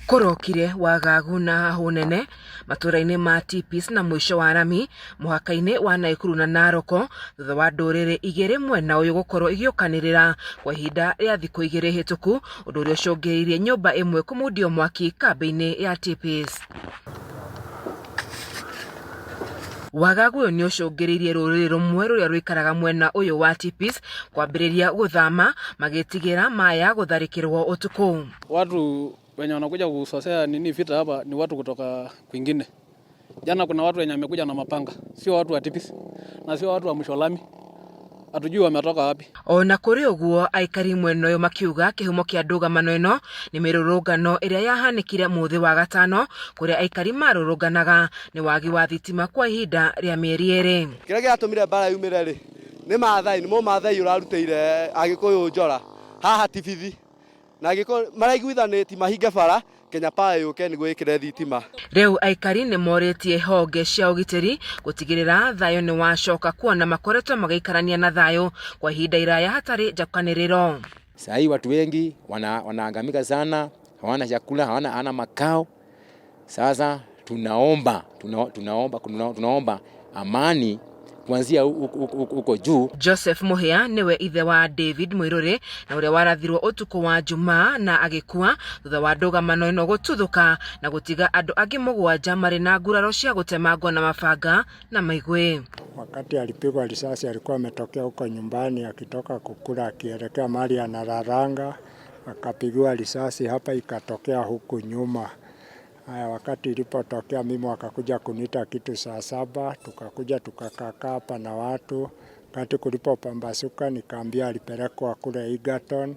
Kũrokire wagagu na hahũ nene matũra-inĩ ma Tipis na mũico wa rami mũhaka-inĩ wa Naikuru na Naroko thutha wa ndũrĩrĩ igĩrĩ mwena ũyũ gũkorwo igĩũkanĩrĩra kwa ihinda rĩa thikũ igĩrĩ hĩtũku, ũndũ ũrĩa ũcũngĩrĩirie nyũmba ĩmwe kũmundio mwaki kambĩ-inĩ ya Tipis. Wagagu ũyũ nĩ ũcũngĩrĩirie rũrĩrĩ rũmwe rũrĩa rũikaraga mwena ũyũ wa Tipis kwambĩrĩria gũthama magĩtigĩra maya gũtharĩkĩrwo ũtukũ. Watu wenye wanakuja kusosea nini vita hapa ni watu kutoka kwingine. Jana kuna watu wenye wamekuja na mapanga, sio watu wa Tipis na sio watu wa Msholami, hatujui wametoka wapi. Ona kũrĩ ũguo, aikari mwena ũyũ makiuga kĩhumo kĩa ndũgamano ĩno nĩ mĩrũrũngano ĩrĩa yahanĩkire mũthĩ wa gatano, kũrĩa aikari marũrũnganaga nĩ wagi wa thitima kwa ihinda rĩa mĩeri 2. Kĩrĩa kĩratũmire mbara yumĩre rĩ nĩ Maathai, nĩ Mũmaathai ũrarutĩire Agĩkũyũ njora haha Tibithi, na Agĩkũyũ maraiguithanĩtie mahinge bara Kenya Power yũke nĩguo ĩkĩre thitima. Rĩu aikari nĩ morĩtie honge cia ũgitĩri gũtigĩrĩra thayũ nĩ wacoka, kuona makoretwo magĩikarania na thayũ kwa ihinda iraya hatarĩ njakanĩrĩro. Saa hii watu wengi wanaangamika sana, hawana chakula, hawana makao. Sasa tunaomba amani kuanzia huko juu. Joseph Muhia niwe ithe wa David Muiruri na uria warathirwo utuku wa Jumaa na agikua thutha wa ndũgamano ĩno gũtuthũka na gũtiga andũ angĩ 7 marĩ na nguraro cia gũtemangwo na mabanga na maigwi. Wakati alipigwa risasi alikuwa ametokea huko nyumbani akitoka kukula akielekea mahali analalanga, akapigwa risasi hapa ikatokea huku nyuma. Haya, wakati ilipotokea mimi wakakuja kuniita kitu saa 7, tukakuja tukakaa hapa na watu. Wakati kulipopambasuka nikaambia alipelekwa kule Egerton,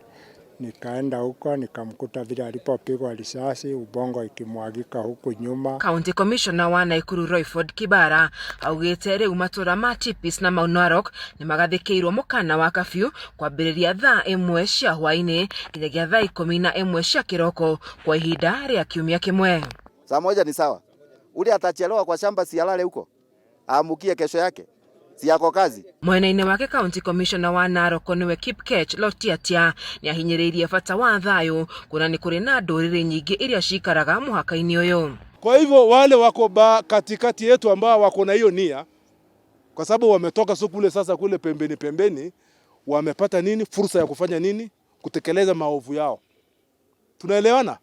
nikaenda huko nikamkuta vile alipopigwa risasi ubongo ikimwagika huku nyuma. County Commissioner wa Naikuru Royford Kibara augite riu matura ma Tipis na Mau Narok ni magathikirwo mukana wa kafyu kwambiriria thaa 1 cia hwaini nginyagia thaa 11 cia kiroko kwa ihinda ria kiumia kimwe. Saa 1 ni sawa. Ule atachelewa kwa shamba si alale huko, aamukie kesho yake, si yako kazi. Mwena-inĩ wake County Commissioner wa Narok niwe Kipkech Lotiatia nĩ ahinyĩrĩirie bata wa thayũ kuona nĩ kũrĩ na ndũrĩrĩ nyingĩ iria cikaraga mũhaka-inĩ ũyũ. Kwa hivyo wale wako katikati yetu ambao wako na hiyo nia, kwa sababu wametoka sio kule sasa kule pembeni pembeni, wamepata nini fursa ya kufanya nini, kutekeleza maovu yao. Tunaelewana?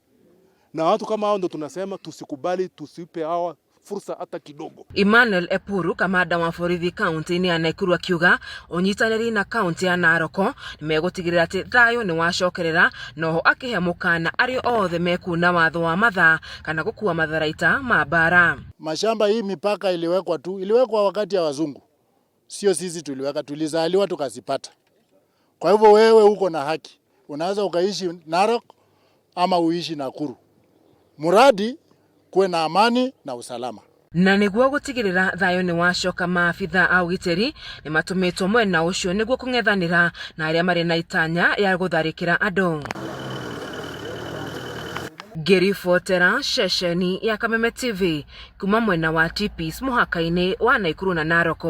Na watu kama hao ndo tunasema tusikubali, tusipe hawa fursa hata kidogo. Emmanuel Epuru, kamanda wa borithi kaunti-inĩ ya Naikuru, akiuga ũnyitanĩri na kaunti ya Narok nĩmegũtigĩrĩra atĩ thayũ nĩwacokerera, noho akĩhe mũkana arĩa othe mekuna watho wa mathaa kana gũkua matharaita ma mbara. Mashamba hii mipaka iliwekwa tu, iliwekwa wakati ya wazungu, sio sisi tuliweka, tulizaliwa tukazipata. Kwa hivyo wewe uko na haki, unaweza ukaishi Narok ama uishi Nakuru, muradi kuwe na amani na usalama. Na nĩguo gũtigĩrĩra thayũ nĩ wacoka, maabitha a ũgitĩri nĩ matũmĩtwo mwena ũcio nĩguo kũng'ethanĩra na arĩa marĩ na itanya ya gũtharĩkĩra andũ. Ngĩribotera ceceni ya Kameme TV kuma mwena wa Tipis mũhaka-inĩ wa Naikuru na Narok,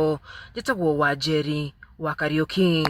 njĩtagwo Wanjeri wa Kariũki.